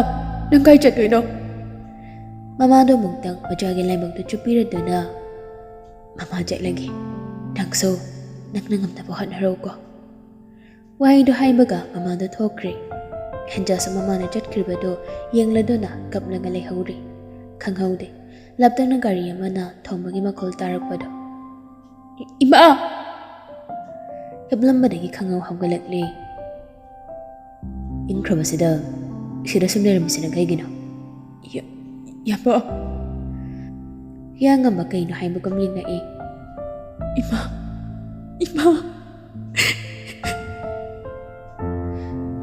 ꯅꯪ ꯀꯥꯏ ꯆꯠꯇꯣꯏꯅꯣ?" ꯃꯃꯥꯗꯣ ꯑꯃꯨꯛꯇꯪ ꯃꯆꯥꯒꯤ ꯂꯥꯏꯕꯛꯇꯨ ꯆꯨꯞꯄꯤꯔꯗꯨꯅ, "ꯃꯃꯥ ꯆꯠꯂꯒꯦ꯫ ꯅꯪꯁꯨ ꯅꯪꯅ ꯉꯝꯅꯕ ꯍꯣꯠꯅꯔꯣꯀꯣ꯫" ꯋꯥꯍꯩꯗꯨ ꯍꯥꯏꯕꯒ ꯃꯃꯥꯗꯣ ꯊꯣꯛꯈ꯭ꯔꯦ꯫ ꯍꯦꯟꯖꯥꯁꯨ ꯃꯃꯥꯅ ꯆꯠꯈ꯭ꯔꯤꯕꯗꯨ ꯌꯦꯡꯂꯗꯨꯅ ꯀꯞꯂꯒ ꯂꯩꯍꯧꯔꯦ꯫ ꯈꯪꯍꯧꯗꯦ, ꯂꯥꯞꯇꯛꯅ ꯒꯥꯔꯤ ꯑꯃꯅ ꯊꯣꯝꯕꯒꯤ ꯃꯈꯣꯜ ꯇꯥꯔꯛꯄꯗꯣ꯫ "ꯏ-, ꯏꯃꯥ!" ꯀꯞꯂꯝꯕꯗꯒꯤ ꯈꯪꯍꯧ ꯍꯧꯒꯠꯂꯛꯂꯦ꯫ "ꯏꯪꯈ꯭ꯔꯕꯁꯤꯗ ꯁꯤꯗ ꯁꯨꯝ ꯂꯩꯔꯝꯃꯤꯁꯤꯅ ꯀꯩꯒꯤꯅꯣ?" "ꯌꯥ-, ꯌꯥꯝꯕ!" ꯍꯤꯌꯥꯡꯉꯝꯕ ꯀꯩꯅꯣ ꯍꯥꯏꯕꯒꯨꯝ ꯌꯦꯡꯂꯛꯏ꯫ "ꯏꯃꯥ! ꯏꯃꯥ!"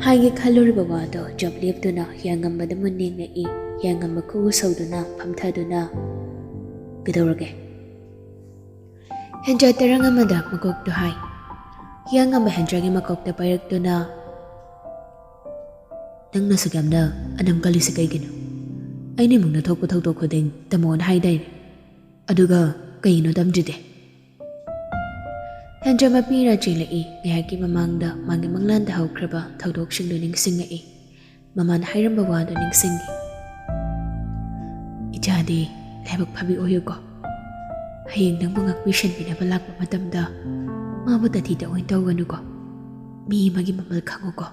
ꯍꯥꯏꯒꯦ ꯈꯜꯂꯨꯔꯤꯕ ꯋꯥꯗꯣ ꯖꯞ ꯂꯦꯞꯇꯨꯅ ꯍꯤꯌꯥꯡꯉꯝꯕꯗ ꯃꯨꯟꯅ ꯌꯦꯡꯂꯛꯏ꯫ ꯍꯤꯌꯥꯡꯉꯝꯕ ꯈꯨꯎ ꯁꯧꯗꯨꯅ ꯐꯝꯊꯗꯨꯅ, "ꯀꯩꯗꯧꯔꯒꯦ?" ꯍꯦꯟꯖꯥ ꯇꯔꯪ ꯑꯃꯗ ꯃꯀꯣꯛꯇꯨ ꯍꯥꯏ꯫ ꯍꯤꯌꯥꯡꯉꯝꯕ ꯍꯦꯟꯖꯥꯒꯤ ꯃꯀꯣꯛꯇ ꯄꯥꯏꯔꯛꯇꯨꯅ, "ꯅꯪꯅ ꯑꯁꯨꯛ ꯌꯥꯝꯅ ꯑꯅꯝ ꯀꯜꯂꯤꯁꯤ ꯀꯩꯒꯤꯅꯣ? ꯑꯩꯅ ꯏꯃꯨꯡꯗ ꯊꯣꯛꯄ ꯊꯧꯗꯣꯛ ꯈꯨꯗꯤꯡ ꯇꯝꯃꯣꯅ ꯍꯥꯏꯗꯥꯏꯅꯦ? ꯑꯗꯨꯒ ꯀꯩꯒꯤꯅꯣ ꯇꯝꯗ꯭ꯔꯤꯗꯤ?" ꯍꯦꯟꯖꯥ ꯃꯄꯤ ꯏꯔꯥ ꯆꯦꯜꯂꯛꯏ꯫ ꯉꯥꯏꯍꯥꯛꯀꯤ ꯃꯃꯥꯡꯗ ꯃꯥꯒꯤ ꯃꯪꯂꯥꯟꯗ ꯍꯧꯈ꯭ꯔꯕ ꯊꯧꯗꯣꯛꯁꯤꯡꯗꯨ ꯅꯤꯡꯁꯤꯡꯉꯛꯏ꯫ ꯃꯃꯥꯅ ꯍꯥꯏꯔꯝꯕ ꯋꯥꯗꯨ ꯅꯤꯡꯁꯤꯡꯉꯤ꯫ "ꯏꯆꯥꯗꯤ ꯂꯥꯏꯕꯛ ꯐꯕꯤ ꯑꯣꯏꯌꯨꯀꯣ꯫ ꯍꯌꯦꯡ ꯅꯪꯕꯨ ꯉꯥꯛꯄꯤ ꯁꯦꯟꯕꯤꯅꯕ ꯂꯥꯛꯄ ꯃꯇꯝꯗ ꯃꯥꯕꯨ ꯇꯥꯊꯤ ꯇꯥꯑꯣꯏꯅ ꯇꯧꯒꯅꯨꯀꯣ꯫ ꯃꯤ ꯑꯃꯒꯤ ꯃꯃꯜ ꯈꯪꯉꯨꯀꯣ꯫"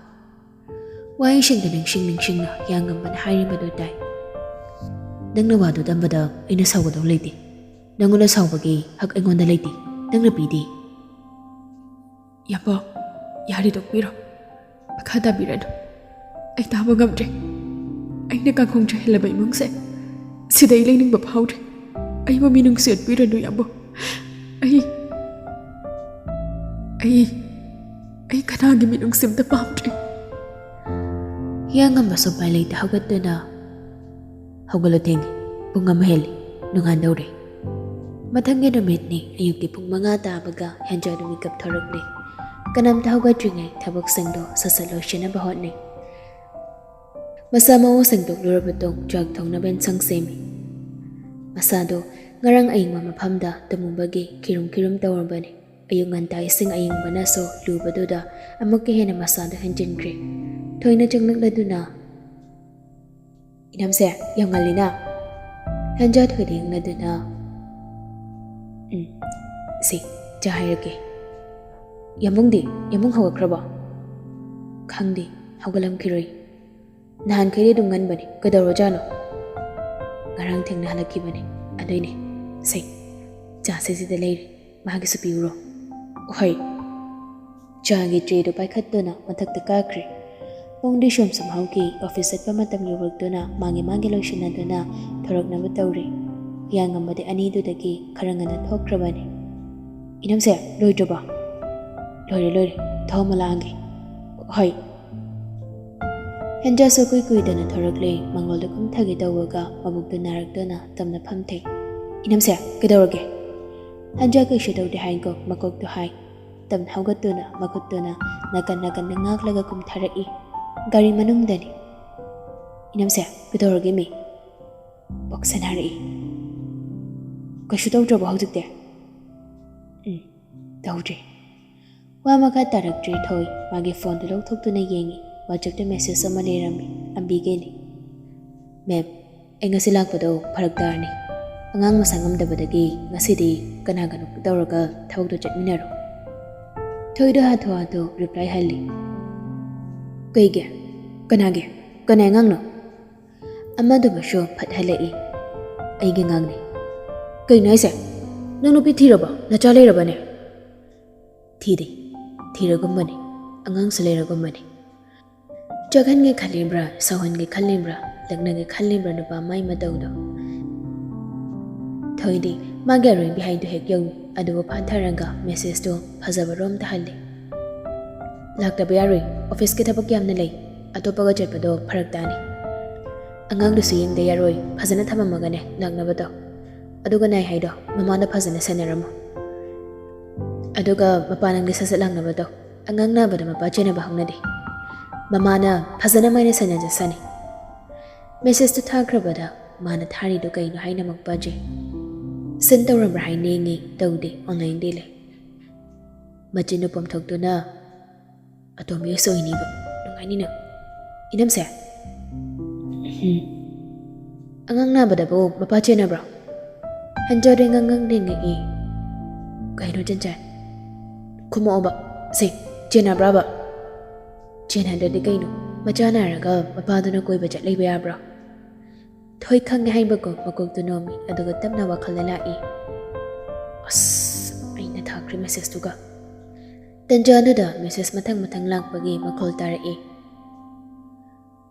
ꯋꯥꯍꯩꯁꯤꯡꯗ ꯅꯤꯡꯁꯤꯡ ꯅꯤꯡꯁꯤꯡꯅ ꯍꯤꯌꯥꯡꯉꯝꯕꯅ ꯍꯥꯏꯔꯤꯕꯗꯨ ꯇꯥꯏ꯫ "ꯅꯪꯅ ꯋꯥꯗꯨ ꯇꯝꯕꯗ ꯑꯩꯅ ꯁꯥꯎꯒꯗꯧ ꯂꯩꯇꯦ꯫ ꯅꯪꯉꯣꯟꯗ ꯁꯥꯎꯕꯒꯤ ꯍꯛ ꯑꯩꯉꯣꯟꯗ ꯂꯩꯇꯦ꯫ ꯅꯪꯅ ꯄꯤꯗꯦ꯫" "ꯌꯥꯝꯕ, ꯌꯥꯔꯦ, ꯇꯣꯛꯄꯤꯔꯣ꯫ ꯃꯈꯥ ꯇꯥꯕꯤꯔꯅꯨ꯫ ꯑꯩ ꯇꯥꯕ ꯉꯝꯗ꯭ꯔꯦ꯫ ꯑꯩꯅ ꯀꯥꯡꯈꯣꯡ ꯆꯥꯏꯍꯜꯂꯕ ꯏꯃꯨꯡꯁꯦ ꯁꯤꯗ ꯑꯩ ꯂꯩꯅꯤꯡꯕ ꯐꯥꯎꯗ꯭ꯔꯦ꯫ ꯑꯩꯕꯨ ꯃꯤꯅꯨꯡꯁꯤ ꯎꯠꯄꯤꯔꯅꯨ, ꯌꯥꯝꯕ꯫ ꯑꯩ, ꯑꯩ, ꯑꯩ ꯀꯅꯥꯒꯤ ꯃꯤꯅꯨꯡꯁꯤ ꯑꯝꯇ ꯄꯥꯝꯗ꯭ꯔꯦ꯫" ꯍꯤꯌꯥꯡꯉꯝꯕꯁꯨ ꯎꯄꯥꯏ ꯂꯩꯇ ꯍꯧꯒꯠꯇꯨꯅ, "ꯍꯧꯒꯠꯂꯣ, ꯊꯦꯡꯉꯦ, ꯄꯨꯡ ꯑꯃ ꯍꯦꯜꯂꯤ, ꯅꯣꯡꯉꯥꯟꯗꯧꯔꯦ"꯫ ꯃꯊꯪꯒꯤ ꯅꯨꯃꯤꯠꯅꯤ꯫ ꯑꯌꯨꯛꯀꯤ ꯄꯨꯡ ꯃꯉꯥ ꯇꯥꯕꯒ ꯍꯦꯟꯖꯥꯗꯨ ꯃꯤꯀꯞ ꯊꯣꯔꯛꯂꯦ꯫ ꯀꯅꯥꯝꯇ ꯍꯧꯒꯠꯇ꯭ꯔꯤꯉꯩ ꯊꯕꯛꯁꯤꯡꯗꯣ ꯁꯠ ꯁꯠ ꯂꯣꯏꯁꯤꯟꯅꯕ ꯍꯣꯠꯅꯩ꯫ ꯃꯁꯥ ꯃꯎ ꯁꯦꯡꯗꯣꯛꯂꯨꯔꯕ ꯃꯇꯨꯡ ꯆꯥꯛ ꯊꯣꯡꯅꯕ ꯏꯟꯁꯥꯡ ꯁꯦꯝꯃꯤ꯫ ꯃꯁꯥꯗꯣ ꯉꯔꯥꯡ ꯑꯏꯪꯕ ꯃꯐꯝꯗ ꯇꯨꯝꯃꯨꯕꯒꯤ ꯈꯤꯔꯨꯝ ꯈꯤꯔꯨꯝ ꯇꯧꯔꯝꯕꯅꯤ꯫ ꯑꯌꯨꯛ ꯉꯟꯇꯥ ꯏꯁꯤꯡ ꯑꯌꯤꯡꯕꯅꯁꯨ ꯂꯨꯕꯗꯨꯗ ꯑꯃꯨꯛꯀ ꯍꯦꯟꯅ ꯃꯁꯥꯗꯣ ꯍꯦꯟꯖꯤꯟꯈ꯭ꯔꯦ꯫ ꯊꯣꯏꯅ ꯆꯪꯂꯛꯂꯗꯨꯅ, "ꯏꯅꯝꯁꯦ, ꯌꯥꯝ ꯉꯜꯂꯤꯅ?" ꯍꯦꯟꯖꯥ ꯊꯣꯏꯗ ꯌꯦꯡꯂꯗꯨꯅ, "ꯎꯝ, ꯁꯤ, ꯆꯥ ꯍꯩꯔꯛꯀꯦ꯫ ꯌꯥꯝꯕꯨꯡꯗꯤ? ꯌꯥꯝꯕꯨꯡ ꯍꯧꯒꯠꯈ꯭ꯔꯕꯣ?" "ꯈꯪꯗꯦ, ꯍꯧꯒꯠꯂꯝꯈꯤꯔꯣꯏ꯫ ꯅꯍꯥꯟꯈꯩꯗꯤ ꯑꯗꯨꯝ ꯉꯟꯕꯅꯤ, ꯀꯩꯗꯧꯔꯖꯥꯠꯅꯣ?" "ꯉꯔꯥꯡ ꯊꯦꯡꯅ ꯍꯜꯂꯛꯈꯤꯕꯅꯤ, ꯑꯗꯨꯏꯅꯦ꯫ ꯁꯦ, ꯆꯥꯁꯦ, ꯁꯤꯗ ꯂꯩꯔꯦ, ꯃꯥꯒꯤꯁꯨ ꯄꯤꯎꯔꯣ꯫" "ꯍꯣꯏ꯫" ꯆꯥꯒꯤ ꯇ꯭ꯔꯦꯗꯨ ꯄꯥꯏꯈꯠꯇꯨꯅ ꯃꯊꯛꯇ ꯀꯥꯈ꯭ꯔꯦ꯫ ꯄꯨꯡꯗꯤ ꯁꯨꯝ ꯁꯨꯝ ꯍꯧꯈꯤ꯫ ꯑꯣꯐꯤꯁ ꯆꯠꯄ ꯃꯇꯝ ꯌꯧꯔꯛꯇꯨꯅ ꯃꯥꯒꯤ ꯃꯥꯒꯤ ꯂꯣꯏꯁꯤꯟꯅꯗꯨꯅ ꯊꯣꯔꯛꯅꯕ ꯇꯧꯔꯤ꯫ ꯍꯤꯌꯥꯡꯉꯝꯕꯗꯤ ꯑꯅꯤꯗꯨꯗꯒꯤ ꯈꯔ ꯉꯟꯅ ꯊꯣꯛꯈ꯭ꯔꯕꯅꯤ꯫ "ꯏꯅꯝꯁꯦ, ꯂꯣꯏꯗ꯭ꯔꯕꯣ?" "ꯂꯣꯏꯔꯦ, ꯂꯣꯏꯔꯦ, ꯊꯣꯛꯑꯝꯃ ꯂꯥꯛꯑꯒꯦ꯫" "ꯍꯣꯏ꯫" ꯍꯦꯟꯖꯥꯁꯨ ꯀꯨꯏ ꯀꯨꯏꯗꯅ ꯊꯣꯔꯛꯂꯦ꯫ ꯃꯉꯣꯜꯗꯨ ꯀꯨꯝꯊꯒꯦ ꯇꯧꯕꯒ ꯃꯕꯨꯛꯇꯨ ꯅꯥꯔꯛꯇꯨꯅ ꯇꯞꯅ ꯐꯝꯊꯩ꯫ "ꯏꯅꯝꯁꯦ, ꯀꯩꯗꯧꯔꯒꯦ?" ꯍꯦꯟꯖꯥ ꯀꯩꯁꯨ ꯇꯧꯗꯦ ꯍꯥꯏꯀꯣ ꯃꯀꯣꯛꯇꯨ ꯍꯥꯏ꯫ ꯇꯞꯅ ꯍꯧꯒꯠꯇꯨꯅ ꯃꯈꯨꯠꯇꯨꯅ ꯅꯥꯀꯟ ꯅꯥꯀꯟꯗ ꯉꯥꯛꯂꯒ ꯀꯨꯝꯊꯔꯛꯏ꯫ ꯒꯥꯔꯤ ꯃꯅꯨꯡꯗꯅꯤ꯫ "ꯏꯅꯝꯁꯦ, ꯀꯩꯗꯧꯔꯒꯦ ꯃꯤ?" ꯄꯣꯛꯁꯟꯅꯔꯛꯏ꯫ "ꯀꯩꯁꯨ ꯇꯧꯗ꯭ꯔꯕꯣ ꯍꯧꯖꯤꯛꯇꯤ?" "ꯎꯝ, ꯇꯧꯗ꯭ꯔꯤ꯫" ꯋꯥ ꯃꯈꯥ ꯇꯥꯔꯛꯇ꯭ꯔꯦ ꯊꯣꯏ꯫ ꯃꯥꯒꯤ ꯐꯣꯟꯗꯨ ꯂꯧꯊꯣꯛꯇꯨꯅ ꯌꯦꯡꯉꯤ꯫ ꯋꯥꯆꯞꯇ ꯃꯦꯁꯦꯖ ꯑꯃ ꯂꯩꯔꯝꯃꯤ꯫ ꯑꯝꯕꯤꯒꯦꯅꯤ꯫ "ꯃꯦꯝ, ꯑꯩ ꯉꯁꯤ ꯂꯥꯛꯄꯗꯣ ꯐꯔꯛ ꯇꯥꯔꯅꯤ꯫ ꯑꯉꯥꯡ ꯃꯁꯥ ꯉꯝꯗꯕꯗꯒꯤ ꯉꯁꯤꯗꯤ ꯀꯅꯥꯒꯅꯣ ꯇꯧꯔꯒ ꯊꯕꯛꯇꯣ ꯆꯠꯃꯤꯟꯅꯔꯣ꯫" ꯊꯣꯏꯗꯣ ꯍꯥꯊꯨ ꯍꯥꯊꯨ ꯔꯤꯄ꯭ꯂꯥꯏ ꯍꯜꯂꯤ꯫ "ꯀꯩꯒꯤ? ꯀꯅꯥꯒꯤ? ꯀꯅꯥꯏ ꯑꯉꯥꯡꯅꯣ?" ꯑꯃꯗꯨꯕꯨꯁꯨ ꯐꯠ ꯍꯜꯂꯛꯏ꯫ "ꯑꯩꯒꯤ ꯑꯉꯥꯡꯅꯤ꯫" "ꯀꯩꯅꯣ ꯍꯥꯏꯁꯦ? ꯅꯪ ꯅꯨꯄꯤ ꯊꯤꯔꯕꯣ? ꯅꯆꯥ ꯂꯩꯔꯕꯅꯦ?" "ꯊꯤꯗꯦ꯫ ꯊꯤꯔꯒꯨꯝꯕꯅꯤ꯫ ꯑꯉꯥꯡꯁꯨ ꯂꯩꯔꯒꯨꯝꯕꯅꯤ꯫" ꯆꯥꯛꯍꯟꯒꯦ ꯈꯜꯂꯤꯕ꯭ꯔꯥ, ꯁꯥꯎꯍꯟꯒꯦ ꯈꯜꯂꯤꯕ꯭ꯔꯥ, ꯂꯛꯅꯒꯦ ꯈꯜꯂꯤꯕ꯭ꯔꯥ ꯅꯨꯄꯥ ꯃꯥꯏ ꯃꯇꯧꯗꯣ? ꯊꯣꯏꯗꯤ ꯃꯥꯒꯤ ꯑꯔꯣꯏꯕꯤ ꯍꯥꯏꯗꯨ ꯍꯦꯛ ꯌꯧꯏ, ꯑꯗꯨꯕꯨ ꯐꯥꯊꯔꯒ ꯃꯦꯁꯦꯖꯇꯨ ꯐꯖꯕꯔꯣꯝꯗ ꯍꯜꯂꯤ꯫ "ꯂꯥꯛꯇꯕ ꯌꯥꯔꯣꯏ, ꯑꯣꯐꯤꯁꯀꯤ ꯊꯕꯛ ꯌꯥꯝꯅ ꯂꯩ꯫ ꯑꯇꯣꯞꯄꯒ ꯆꯠꯄꯗꯣ ꯐꯔꯛ ꯇꯥꯅꯤ꯫ ꯑꯉꯥꯡꯗꯨꯁꯨ ꯌꯦꯡꯗ ꯌꯥꯔꯣꯏ, ꯐꯖꯅ ꯊꯝꯃꯝꯃꯒꯅꯦ ꯂꯥꯛꯅꯕꯗꯣ꯫ ꯑꯗꯨꯒ ꯅꯥꯏ ꯍꯥꯏꯗꯣ ꯃꯃꯥꯅ ꯐꯖꯅ ꯁꯦꯟꯅꯔꯝꯃꯣ꯫ ꯑꯗꯨꯒ ꯃꯄꯥ ꯅꯪꯗꯤ ꯁꯠ ꯁꯠ ꯂꯥꯛꯅꯕꯗꯣ꯫ ꯑꯉꯥꯡ ꯅꯥꯕꯗ ꯃꯄꯥ ꯆꯦꯟꯅꯕ ꯍꯧꯅꯗꯦ꯫ ꯃꯃꯥꯅ ꯐꯖꯅ ꯃꯥꯏꯅ ꯁꯦꯟꯅꯖꯁꯅꯤ꯫ ꯃꯦꯁꯦꯖꯇꯨ ꯊꯥꯈ꯭ꯔꯕꯗ ꯃꯥꯅ ꯊꯥꯔꯤꯗꯨ ꯀꯩꯅꯣ ꯍꯥꯏꯅꯃꯛ ꯄꯥꯖꯩ꯫ ꯁꯤꯟ ꯇꯧꯔꯕ꯭ꯔꯥ ꯍꯥꯏꯅ ꯌꯦꯡꯉꯤ, ꯇꯧꯗꯦ, ꯑꯣꯟꯂꯥꯏꯟꯗꯤ ꯂꯩ꯫ ꯃꯆꯤꯟꯗꯨ ꯄꯣꯝꯊꯣꯛꯇꯨꯅ, "ꯑꯇꯣꯝꯕꯤꯁꯨ ꯑꯣꯏꯅꯤꯕ, ꯅꯨꯡꯉꯥꯏꯅꯤꯅ꯫ ꯏꯅꯝꯁꯦ?" "ꯎꯝ꯫ ꯑꯉꯥꯡ ꯅꯥꯕꯗꯕꯨ ꯃꯄꯥ ꯆꯦꯟꯅꯕ꯭ꯔꯣ?" ꯍꯟꯖꯔꯦ ꯉꯥꯡꯉꯪ ꯂꯦꯡꯉꯛꯏ꯫ "ꯀꯩꯅꯣ ꯆꯟꯆꯟ? ꯈꯨꯝꯃꯛꯑꯣꯕ꯫ ꯁꯦ, ꯆꯦꯟꯅꯕ꯭ꯔꯕ?" "ꯆꯦꯟꯅꯗ꯭ꯔꯗꯤ ꯀꯩꯅꯣ? ꯃꯆꯥ ꯅꯥꯔꯒ ꯃꯄꯥꯗꯨꯅ ꯀꯣꯏꯕ ꯆꯠ ꯂꯩꯕ ꯌꯥꯕ꯭ꯔꯣ?" ꯊꯣꯏ ꯈꯪꯉꯦ ꯍꯥꯏꯕꯒꯨꯝ ꯃꯀꯣꯛꯇꯨ ꯅꯣꯝꯃꯤ, ꯑꯗꯨꯒ ꯇꯞꯅ ꯋꯥꯈꯜꯗ ꯂꯥꯛꯏ꯫ ꯑꯁ, ꯑꯩꯅ ꯊꯥꯈ꯭ꯔꯤ ꯃꯦꯁꯦꯖꯇꯨꯒ꯫ ꯇꯟꯖꯥꯗꯨꯗ ꯃꯦꯁꯦꯖ ꯃꯊꯪ ꯃꯊꯪ ꯂꯥꯛꯄꯒꯤ ꯃꯈꯣꯜ ꯇꯥꯔꯛꯏ꯫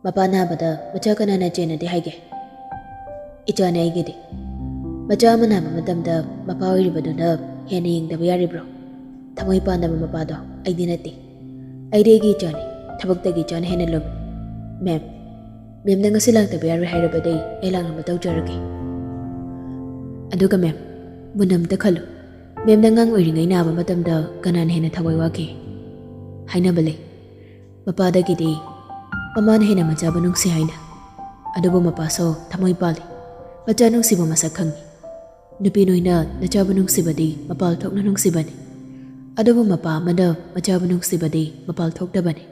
"ꯃꯄꯥ ꯅꯥꯕꯗ ꯃꯆꯥ ꯀꯅꯥꯅ ꯆꯦꯟꯅꯗꯦ ꯍꯥꯏꯒꯦ? ꯏꯆꯥꯅꯦ ꯑꯩꯒꯤꯗꯤ꯫ ꯃꯆꯥ ꯑꯃ ꯅꯥꯕ ꯃꯇꯝꯗ ꯃꯄꯥ ꯑꯣꯏꯔꯤꯕꯗꯨꯅ ꯍꯦꯟꯅ ꯌꯦꯡꯗꯕ ꯌꯥꯔꯤꯕ꯭ꯔꯣ? ꯊꯃꯣꯏ ꯄꯥꯟꯗꯕ ꯃꯄꯥꯗꯣ ꯑꯩꯗꯤ ꯅꯠꯇꯦ꯫ ꯑꯩꯗꯤ ꯑꯩꯒꯤ ꯏꯆꯥꯅꯤ꯫ ꯊꯕꯛꯇꯒꯤ ꯏꯆꯥꯅ ꯍꯦꯟꯅ ꯂꯨꯝꯃꯤ꯫ ꯃꯦꯝ, ꯃꯦꯝꯅ ꯉꯁꯤ ꯂꯥꯛꯇꯕ ꯌꯥꯔꯣꯏ ꯍꯥꯏꯔꯕꯗꯤ ꯑꯩ ꯂꯥꯛꯅꯕ ꯇꯧꯖꯔꯒꯦ꯫ ꯑꯗꯨꯒ ꯃꯦꯝ, ꯃꯨꯟꯅ ꯑꯝꯇ ꯈꯜꯂꯨ꯫ ꯃꯦꯝꯅ ꯑꯉꯥꯡ ꯑꯣꯏꯔꯤꯉꯩ ꯅꯥꯕ ꯃꯇꯝꯗ ꯀꯅꯥꯅ ꯍꯦꯟꯅ ꯊꯋꯥꯏ ꯋꯥꯈꯤ? ꯍꯥꯏꯅꯕ ꯂꯩ, ꯃꯄꯥꯗꯒꯤꯗꯤ ꯃꯃꯥꯅ ꯍꯦꯟꯅ ꯃꯆꯥꯕꯨ ꯅꯨꯡꯁꯤ ꯍꯥꯏꯅ꯫ ꯑꯗꯨꯕꯨ ꯃꯄꯥꯁꯨ ꯊꯃꯣꯏ ꯄꯥꯜꯂꯤ꯫ ꯃꯆꯥ ꯅꯨꯡꯁꯤꯕ ꯃꯁꯛ ꯈꯪꯉꯤ꯫ ꯅꯨꯄꯤ ꯅꯣꯏꯅ ꯅꯆꯥꯕꯨ ꯅꯨꯡꯁꯤꯕꯗꯤ ꯃꯄꯥꯜ ꯊꯣꯛꯅ ꯅꯨꯡꯁꯤꯕꯅꯤ꯫ ꯑꯗꯨꯕꯨ ꯃꯄꯥ ꯑꯃꯅ ꯃꯆꯥꯕꯨ ꯅꯨꯡꯁꯤꯕꯗꯤ ꯃꯄꯥꯜ ꯊꯣꯛꯇꯕꯅꯤ꯫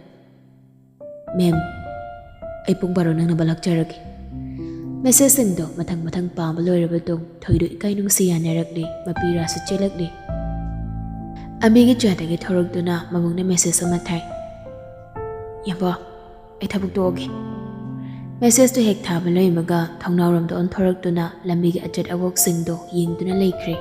ꯃꯦꯝ, ꯑꯩ ꯄꯨꯡ ꯕꯥꯔꯣ ꯅꯪꯅꯕ ꯂꯥꯛꯆꯔꯒꯦ꯫" ꯃꯦꯁꯦꯖꯁꯤꯡꯗꯣ ꯃꯊꯪ ꯃꯊꯪ ꯄꯥꯕ ꯂꯣꯏꯔꯕ ꯇꯨꯡ ꯊꯣꯏꯗꯨ ꯏꯀꯥꯏ ꯅꯨꯡꯁꯤ ꯌꯥꯅꯔꯛꯂꯤ, ꯃꯄꯤ ꯔꯥꯁꯨ ꯆꯦꯜꯂꯛꯂꯤ꯫ ꯑꯃꯤꯒꯤ ꯆꯥꯗꯒꯤ ꯊꯣꯔꯛꯇꯨꯅ ꯃꯕꯨꯡꯅ ꯃꯦꯁꯦꯖ ꯑꯃ ꯊꯥꯏ꯫ "ꯌꯥꯝꯕꯣ, ꯑꯩ ꯊꯕꯛ ꯇꯣꯛꯑꯒꯦ꯫" ꯃꯦꯁꯦꯖꯇꯨ ꯍꯦꯛ ꯊꯥꯕ ꯂꯣꯏꯕꯒ ꯊꯣꯡꯅꯥꯎꯔꯣꯝꯗ ꯑꯣꯟꯊꯣꯔꯛꯇꯨꯅ ꯂꯝꯕꯤꯒꯤ ꯑꯆꯠ ꯑꯋꯣꯛꯁꯤꯡꯗꯣ ꯌꯦꯡꯗꯨꯅ ꯂꯩꯈ꯭ꯔꯦ꯫